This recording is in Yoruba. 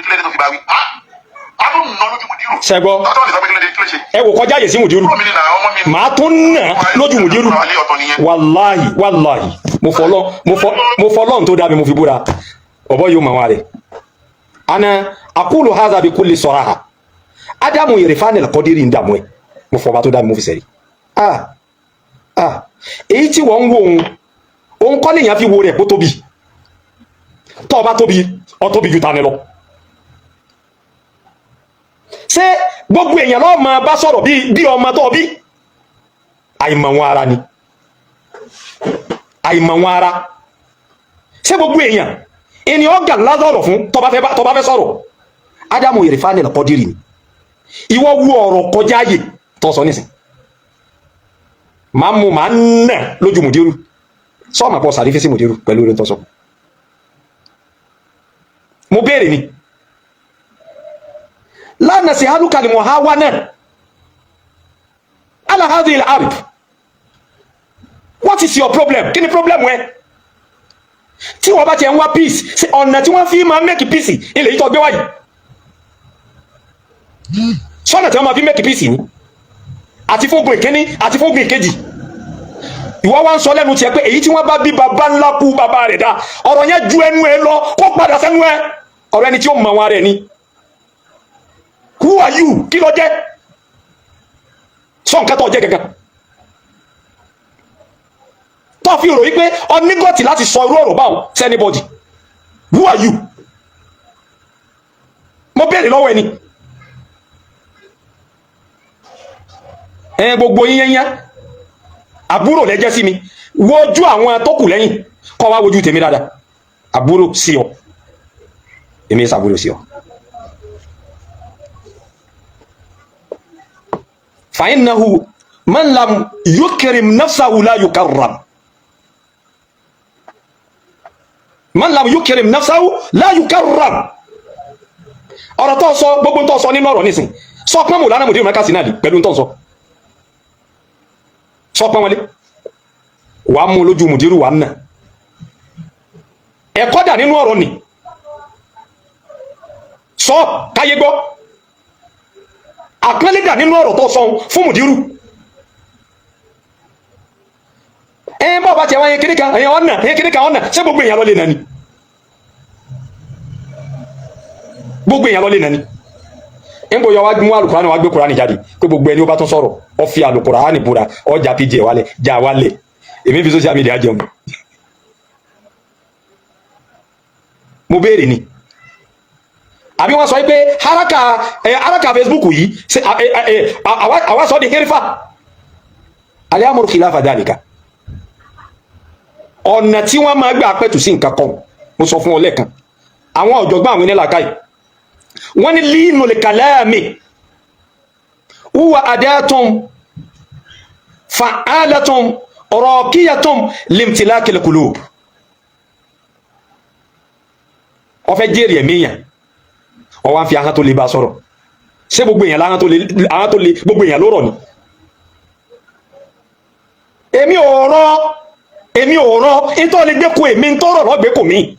Kí ló dé tó fi bá wí? A tún nà lójú mùdírù. Ṣẹgbọ́. Tọ́tọ́ lè sọ pé kí ló dé, kí ló ṣe? Ẹ wò kọjá yè sí mùdírù. Ọmọ mi ni nà, ọmọ mi ni. Màá tún nà lójú mùdírù. Wàláhì, wàláhì, mo fọlọ́ tó dá mi, mo fi búra, ọ̀bọ yóò mọ̀ wá rẹ̀. Ana akulu hadha bi kulli saraha, ádámù ìrìfánì kọ́dírì ń dààmú ẹ̀. Mo fọba tó dá mi, mo fi sẹ́rí. Ah ah, èyí tí wọ́n ń wo òun, òun kọ́ lèèyàn fi wo rẹ̀ kó tóbi. Tọ́ ọ bá tóbi, ọ tóbi ju tani lọ. Ṣé gbogbo èèyàn lọ́ọ́ máa bá sọ̀rọ̀ bí ọmọ tó bí? Àìmọ̀ wọn ara ni, àìmọ̀ wọn ara. Ṣé gbogbo èèyàn ẹni ọ̀gá lázọ̀rọ̀ fún tó bá fẹ́ sọ̀rọ̀? Ádámù ìrìfánì kọ́dírì ni. Ìwọ wú ọ̀rọ̀ kọjá yè tó sọ nísìn, máa mú, máa nà lójú mùdírù. Sọ́ọ̀mà pọ̀ sàrífẹ́ sí mùdírù pẹ̀lú orin tó sọ. Mo béèrè ni lánàá sí hálùkà ni mo há wá náà ala hadhihi al-ard. What is your problem? Kí ni problem ẹ tí wọ́n bá ti ń wá peace? Ṣe ọ̀nà tí wọ́n fi máa make peace ilẹ̀ yìí tó gbé wáyìí, sọ́nà tí wọ́n máa fi make peace ni? Àti fógun ìkíní àti fógun ìkejì, ìwọ wá ń sọ lẹ́nu tiẹ̀ pé èyí tí wọ́n bá bí baba ńlá kú baba rẹ̀ dá. Ọ̀rọ̀ yẹn ju ẹnu ẹ lọ, kó padà sẹ́nu ẹ. Ọ̀rọ̀ ẹni tí ó mọ̀ wọn rẹ̀ ni. Who are you? Kí ló jẹ́? Sọ nǹkan tó jẹ́ gangan tó fi rò wípé onígọ̀tì láti sọ irú ọ̀rọ̀ báwọn sí anybody. Who are you? Mo béèrè lọ́wọ́ ẹni ẹ. Gbogbo yín yẹn àbúrò lẹ́jẹ́ sí mi. Wojú àwọn tó kù lẹ́yìn, kọ́ wá wojú tèmi dáadáa. Àbúrò sí ọ, èmi sàbúrò sí ọ. Fàyínnahu man lam yukrim nafsahu la yukarram, man lam yukrim nafsahu la yukarram. Ọ̀rọ̀ tó sọ, gbogbo tó sọ nínú ọ̀rọ̀ nísìn, sọ pọ́n mò lánàá mòdì mẹ́ka sí náà pẹ̀lú tó sọ, sọ pọ́n wọlé wàá mú lójú mùdírù, wàá nà ẹ̀kọ́ dà nínú ọ̀rọ̀ ni. Sọ káyé gbọ́, àpọ́nlé dà nínú ọ̀rọ̀ tó sọ fún mùdírù. Ẹ bá ọba tiẹ̀ wáyé kíní kan, ẹ̀yàn ọ̀nà ẹ̀yàn kíní kan ọ̀nà. Ṣé gbogbo èèyàn lọ lè nà ni? Gbogbo èèyàn lọ lè nà ni? Ń bọ̀ yọ wá mú alukùránì, wá gbé kùránì jáde pé gbogbo ẹni ó bá tún sọ̀rọ̀, ọ fi alukùránì búra, ọjà pj wálẹ̀, já wálẹ̀. Èmi fi social media jẹun. Mo béèrè ni, àbí wọ́n sọ pé haraka ẹ haraka Facebook yìí ṣe ẹ àwa sọ di herifa aliamuru khilafa dalika. Ọ̀nà tí wọ́n máa gbà pẹ̀tù sí nǹkan kan, mo sọ fún ọ lẹ́ẹ̀kan, àwọn ọ̀jọ̀gbọ́n àwọn onílàkàyè wọ́n ní línu lè kalami huwa adatun fa'alatun raqiyatun limtilakil qulub. Ó fẹ́ jèrè ẹ̀mí yẹn, ó wá ń fi ahọ́n tó le bá sọ̀rọ̀. Ṣé gbogbo èèyàn láhọ́n tó le? Ahọ́n tó le, gbogbo èèyàn ló rọ̀ ni? Èmi ò rọ, èmi ò rọ. Nítorí lè gbé ko èmi ń tọrọ lọ́gbẹ́ kò mí.